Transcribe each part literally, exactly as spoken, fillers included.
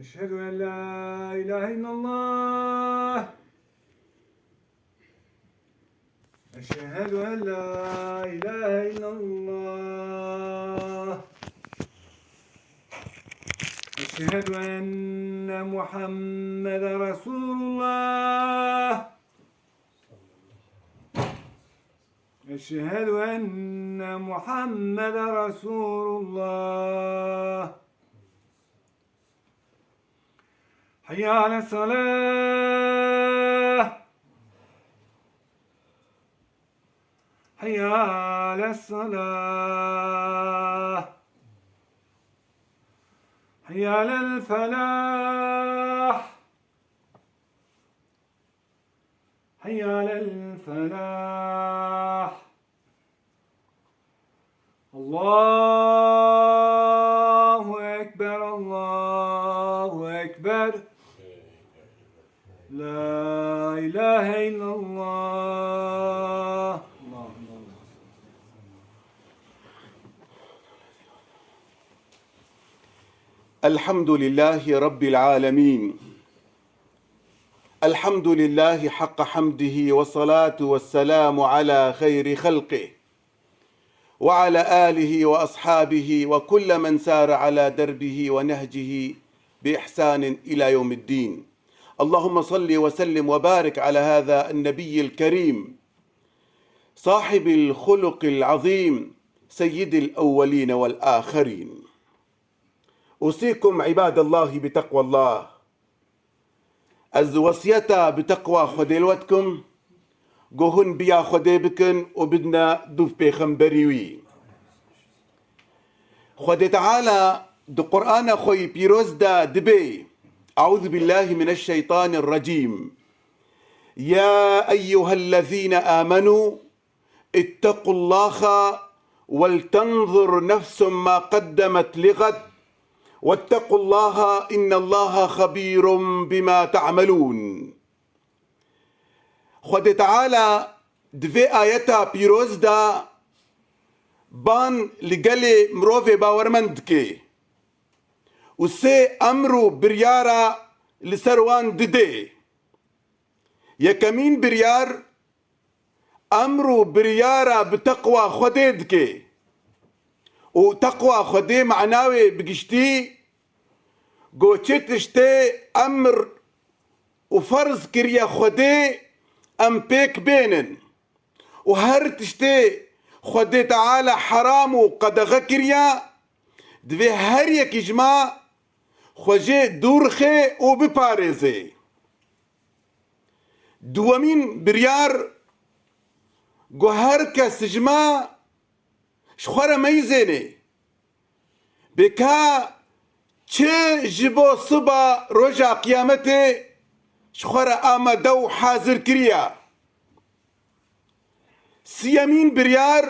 أشهد أن لا إله إلا الله. أشهد أن لا إله إلا الله. أشهد أن محمدا رسول الله. أشهد أن محمدا رسول الله. حي على الصلاة. حي على الصلاة. حي على الفلاح. حي على الفلاح. الله أكبر، الله أكبر. لا إله إلا الله. الحمد لله رب العالمين. الحمد لله حق حمده، والصلاة والسلام على خير خلقه، وعلى آله وأصحابه وكل من سار على دربه ونهجه بإحسان إلى يوم الدين. اللهم صل وسلم وبارك على هذا النبي الكريم، صاحب الخلق العظيم، سيد الأولين والآخرين. أوصيكم عباد الله بتقوى الله. Ez wesiyeta bi teqwa Xwedê li we dikim, ku hûn biya Xwedê bikin û bidine dûv pêxemberî wî. Xwedê Teala di Qur'ana xwe yî pîroz de dibê, Eûzubillahimineşşeytanirrecîm. Ya eyyuhellezîne âmenû, اتقوا الله ولتنظر نفس ما قدمت لغد واتقوا الله إن الله خبير بما تعملون. Xwedê Teala di vê ayeta pîroz de ban li gelê mirovê bawermend dike û sê emr û biryara li ser wan dide. Yekemîn biryar, emr û biryara bi teqwa Xwedê dike. Û teqwa Xwedê mana wê bi giştî, ku çi tiştê emr û ferz kiriye Xwedê, em pêk bênin. Û her tiştê Xwedê Teala heram û qedexe kiriye, divê her yekî ji me xwe jê dûr xê û biparêzê. Duwemîn biryar, ku her kes ji me ji xwe re meyzênê. Bê ka çi ji bo siba roja qiyametê ji xwe re amade û hazir kiriye. Siyemîn biryar,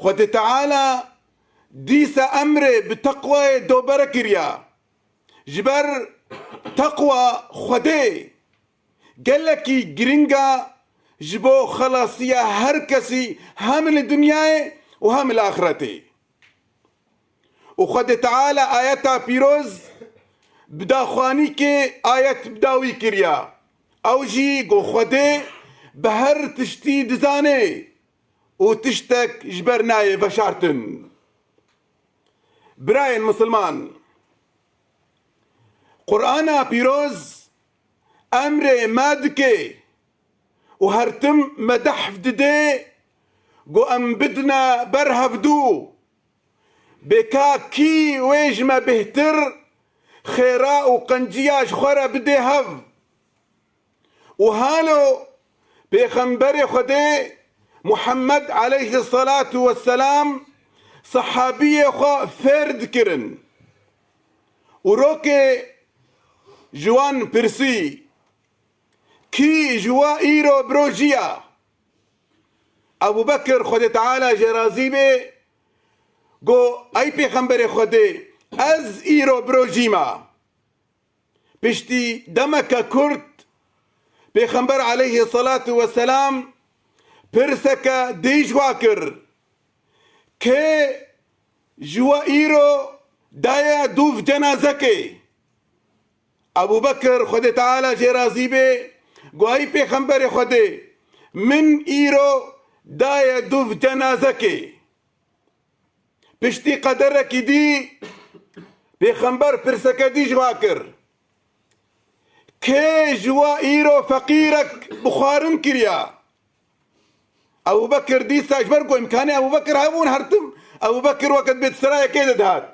Xwedê Teala dîsa emrê bi teqwayê dobere kiriya. Ji ber teqwa Xwedê gelekî giring e ji bo xelasiya her kesî, hem li dinyayê û hem li axretê. Û Xwedê Teala ayeta pîroz bi daxwanîkê ayet bi dawî kiriya. Ew jî ku Xwedê bi her tiştî dizane û tiştek ji ber nayê veşartin. Birayên misilman, Qur'ana pîroz emrê me dike û her tim me dehf dide ku em bidine ber hevdû. Bê ka kî wê ji me bêhtir xêra û qenciya ji xwe re bidê hev. Û halo Pêxemberê Xwedê Muhammed aleyhisselatu vesselam sehabiyê xwe fêr dikirin. Û rokê ji wan pirsî, kî ji we îro birojî ya? Ebû Bekir, Xwedê Teala jê razî bê, got, ey Pêxemberê Xwedê, ez îro birojî me. Piştî demeke kurt Pêxember aleyhisselatu vesselam pirseke dî ji wa kir, kê ji we îro daye dûv cenazekê? Ebû Bekir, Xwedê Teala jê razî bê, got, ey Pêxemberê Xwedê, min îro daye duv cenazekê. Piştî qederekî dî, Pêxember pirseke dî ji wa kir. Kê ji we îro feqîrek bi xwarin kiriya? Ebû Bekir dîsa, ji ber ku îmkanê Ebû Bekir hebûn her tim, Ebû Bekir weke dibê di sera yekê de dihat.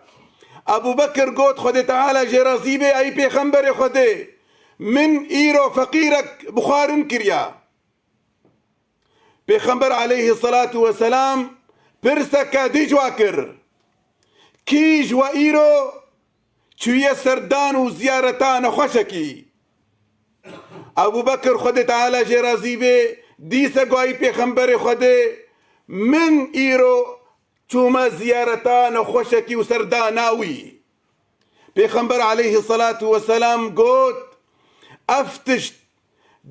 Ebû Bekir got, Xwedê Teala jê razî bê, ey Pêxemberê Xwedê, min îro feqîrek bi xwarin kiriya. Pêxember aleyhisselatu vesselam pirseke dî ji wa kir. Kî ji we îro çûye serdan û ziyareta nexweşekî? Ebû Bekir, Xwedê Teala jê razî bê, dîse got, ey Pêxemberê Xwedê, min îro çûme ziyareta nexweşekî û serdana wî. Pêxember aleyhisselatu vesselam got, ev tişt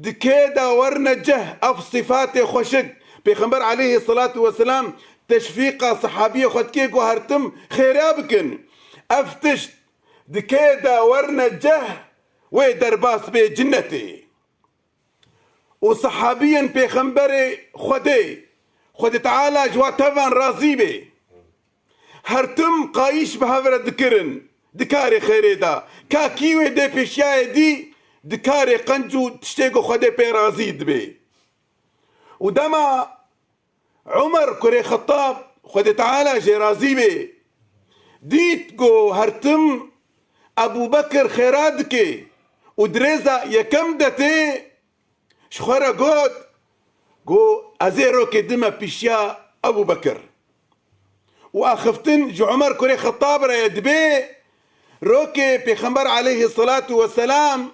di kê de werne cih, ev sifatê xweşik. Pêxember aleyhisselatu vesselam teşvîqa sehabiyê xwe dike ku her tim xêra bikin. Ev tişt di kê de werne cih, wê derbas bê cinnetê. Û sehabiyên Pêxemberê Xwedê, Xwedê Teala ji wa tevan razî bê, her tim qayîş bi hev re dikirin di karê xêrê de. Ka kî wê dê pêşiyayê dî di karê qenc û tiştê ku Xwedê pê razî dibê. Û dema Umer kurê Xettab, Xwedê Teala jê razî bê, dît ku her tim Ebû Bekir xêra dike û di rêza yekem de tê, ji xwe re got, ku ez ê rokê dime pîşiya Ebû Bekir. Û axiftin ji Umer kurê Xettab re ye, dibê rokê Pêxember aleyhisselatu vesselam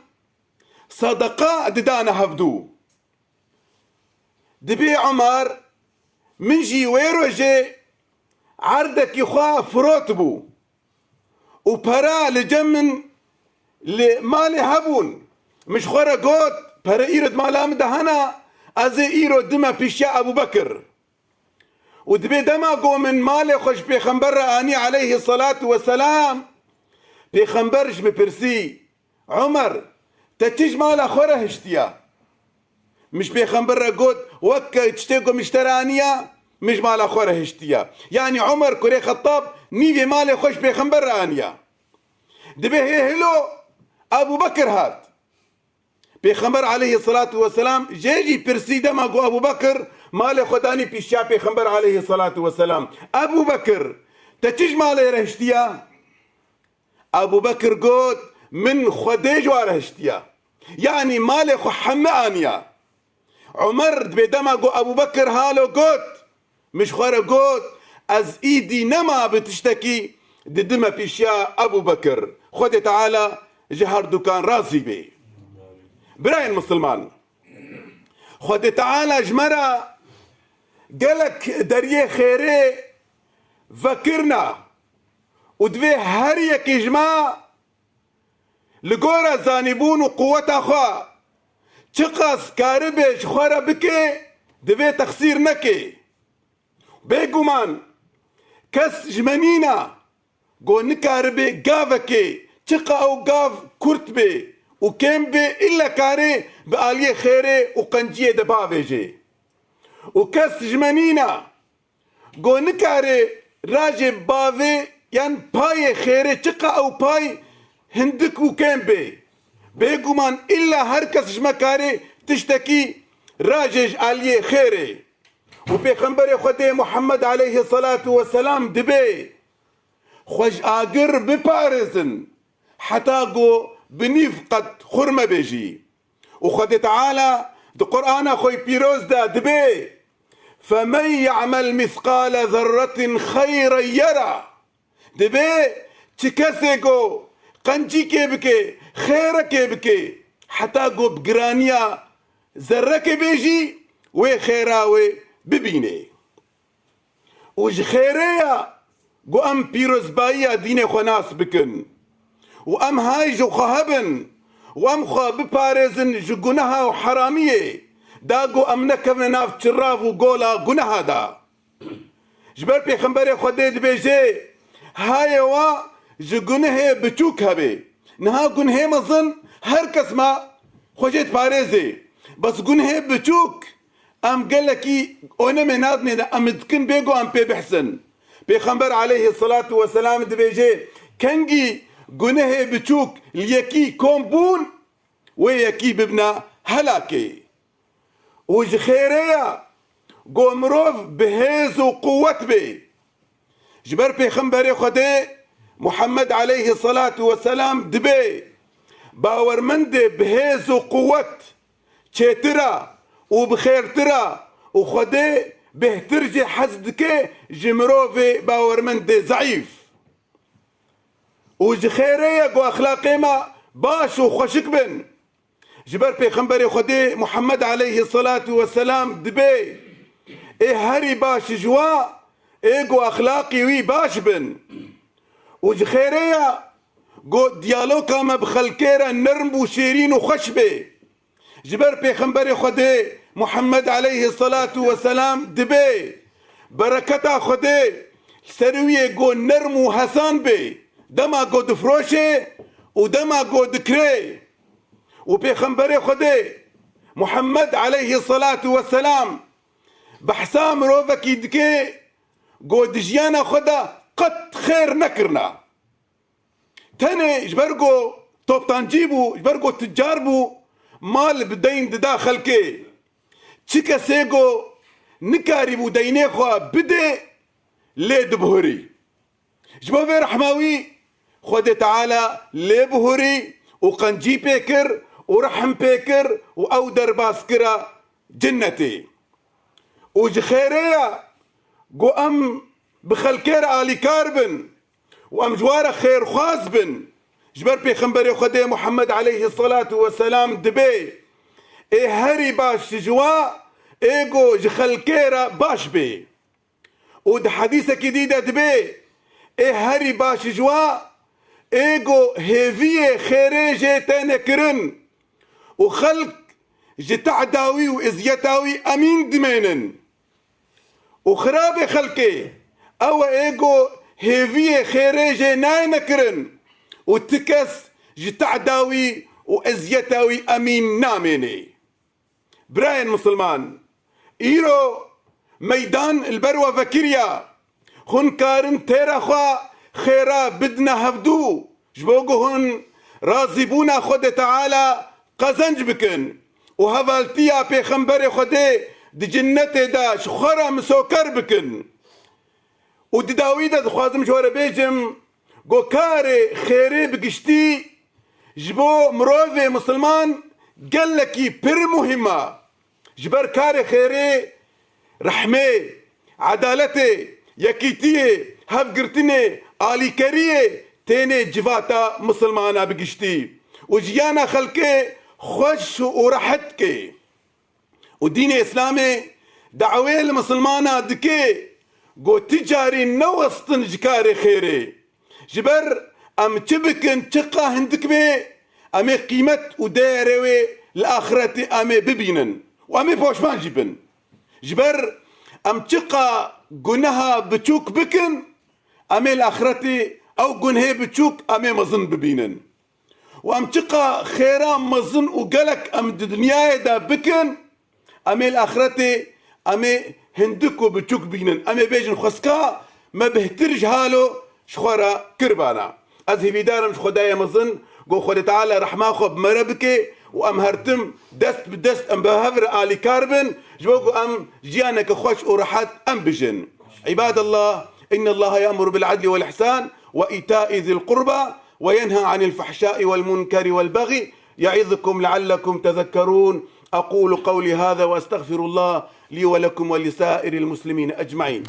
sedeqa didane hevdû. Dibê Umar, min jî wê rojê erdekî xwe firotibû û pere li cem min li malê hebûn. Min ji xwe re got, pere îro di mala min de hene, ez ê îro dime pîşiya Ebû Bekir. Û dibê dema ku min malê xwe ji Pêxember re anî aleyhisselatu vesselam, Pêxember ji min pirsî, Umer, te çi ji mala xwe re hiştiye? Min ji Pêxember re got, weke tiştê ku min ji te re aniye, min ji mala xwe re hiştiye. Yanî Umer kurê Xettab nîvê malê xwe ji Pêxember re aniye. Dibê hê hilo Ebû Bekir hat. Pêxember aleyhisselatu vesselam jê jî pirsî dema ku Ebû Bekir malê xwe danî pîşiya Pêxember aleyhisselatu vesselam, Ebû Bekir, te çi ji malê re hiştiye? Ebû Bekir got, min Xwedê ji wa re hiştiye. Yanî malê xwe heme aniye. Umer dibê dema ku Ebû Bekir halo got, min ji xwe re got, ez îdî nema bi tiştekî didime pîşiya Ebû Bekir. Xwedê Teala ji herdukan razî bê. Birayên misilman, Xwedê Teala ji me re gelek deriyê xêrê vekirina û divê her yekî ji me li gora zanîbûn û quweta xwe çiqas karibe ji xwe re bike, divê texsîr neke. Bêguman kes ji me nîna ku nikaribe gavekê, çiqa ew gav kurt bê û kêm bê, îlle kare bi aliyê xêrê û qenciyê de bavêje. Û kes ji me nîna ku nikare rajê bavê yan payê xêrê, çiqa ew pay hindik û kêm bê. Bêguman îlla her kes ji me kare tiştekî rajê ji aliyê xêrê. Û Pêxemberê Xwedê Muhammed aleyhisselatu vesselam dibê, xwe ji agir biparêzin, heta ku bi nîv qet xurme bê jî. Û Xwedê Teala di Qur'ana xwe yê pîroz de dibê, فَمَنْ يَعْمَلْ مِثْقَالَ ذَرَّةٍ خَيْرًا يَرَهُ. Dibê çi kesê ku qencîkê bike, xêrekê bike, heta ku bi giraniya zerrekê bê jî wê xêra wê bibînê. Û ji xêrê ye ku em pîrozbayiya dînê xwe nas bikin û em hay ji xwe hebin û em xwe biparêzin ji guneha û heramiyê, da ku em nekevine nav çirav û gola guneha de. Ji ber Pêxemberê Xwedê dibêje, hayê wa ji gunehê biçûk hebe, Niha gunhê mezin her kes ma xwe jê diparêzê. Bes gunhê biçûk em gelekî onemê nadinê de em dikin bê ku em pê bihsin. Pêxember aleyhisselatu vesselam dibêje, kengî gunehê biçûk li yekî kom bûn, wê yekî bibna helakê. Û ji xêrê ye ku mirov bi hêz û quwet bê. Ji ber Pêxemberê Xwedê Muhammed aleyhisselatu vesselam dibê, bawermendê bi hêz û quwet çêtir e û bi xêrtir e û Xwedê bêhtir jê hez dike ji mirovê bawermendê zeîf. Û ji xêrê ye ku exlaqê me baş û xweşik bin. Ji ber Pêxemberê Xwedê Muhammed aleyhisselatu vesselam dibê, ê herî baş ji wa ê ku exlaqî wî baş bin. Û ji xêrê ye ku diyaloga me bi xelkê re nerm û şêrîn û xweş bê. Ji ber Pêxemberê Xwedê Muhammed aleyhisselatu vesselam dibê, bereketa Xwedê li ser wî yê ku nerm û hesan bê, dema ku difiroşê û dema ku dikrê. Û Pêxemberê Xwedê Muhammed aleyhisselatu vesselam behsa mirovekî dike ku di jiyana xwe de qet xêr nekirina. Tenê ji ber ku toptancî bû, ji ber ku ticar bû, mal bi deyn dida xelkê. Çi kesê ku nikarîbû deynê xwe bidê, lê dibihurî. Ji bo vê rehma wî Xwedê Teala lê bihurî û qencî pê kir û rehm pê kir û ew derbas kira cinnetê. Û ji xêrê ye ku em bi xelkê re alîkar bin û em ji wa re xêrxwaz bin. Ji ber Pêxemberê Xwedê Muhammed aleyhisselatu vesselam dibê, ê herî baş ji wa ê ku ji xelkê re baş bê. Û di hedîsekî dî de dibê, ê herî baş ji wa ê ku hêviyê xêrê jê têne kirin û xelk ji tehda wî û eziyeta wî emîn dimênin. Û xirabê xelkê ew e ê ku hêviyê xêrê jê nayêne kirin û ti kes ji tehda wî û eziyeta wî emîn namênê. Birayên misilman, îro meydan li ber we vekiriya. Hûn karin têra xwe xêra bidine hevdû, ji bo ku hûn razîbûna Xwedê Teala qezenc bikin û hevaltiya Pêxemberê Xwedê di cinnetê de ji xwe re misoker bikin. Û di dawî de dixwazim ji we re bêjim, ku karê xêrê bi giştî ji bo mirovê misilman gelekî pir muhîm e. Ji ber karê xêrê rehmê, edaletê, yekîtiyê, hevgirtinê, alîkeriyê tênê civata misilmana bi giştî û jiyana xelkê xweş û rehet dike. Û dînê Îslamê dawê li misilmana dike ku ti carî newestin ji karê xêrê. Ji ber em çi bikin, çi qa hindik bê, em ê qîmet û değerê wê li axretê em ê bibînin û em ê poşman jî bin. Ji ber em çi qa guneha biçûk bikin, em ê li axretê ew gunhê biçûk em ê mezin bibînin. Û em çiqa xêra mezin û gelek em di dinyayê de bikin, em ê li axretê em ê hindik û biçûk bînin. Em ê bêjin, xwezka me bêhtir ji halo ji xwe re kiribana. Ez hêvîdar im ji Xwedayê mezin ku Xwedê Teala rehma xwe bi me re bike û em her tim dest bi dest em bi hev re alîkar bin, ji bo ku em jiyaneke xweş û rehet em bijin. Îbadallah, innallaha ya'muru bil adli wal ihsan وإيتاء ذي القربى وينهى عن الفحشاء والمنكر والبغي يعظكم لعلكم تذكرون. أقول قولي هذا وأستغفر الله لي ولكم ولسائر المسلمين أجمعين.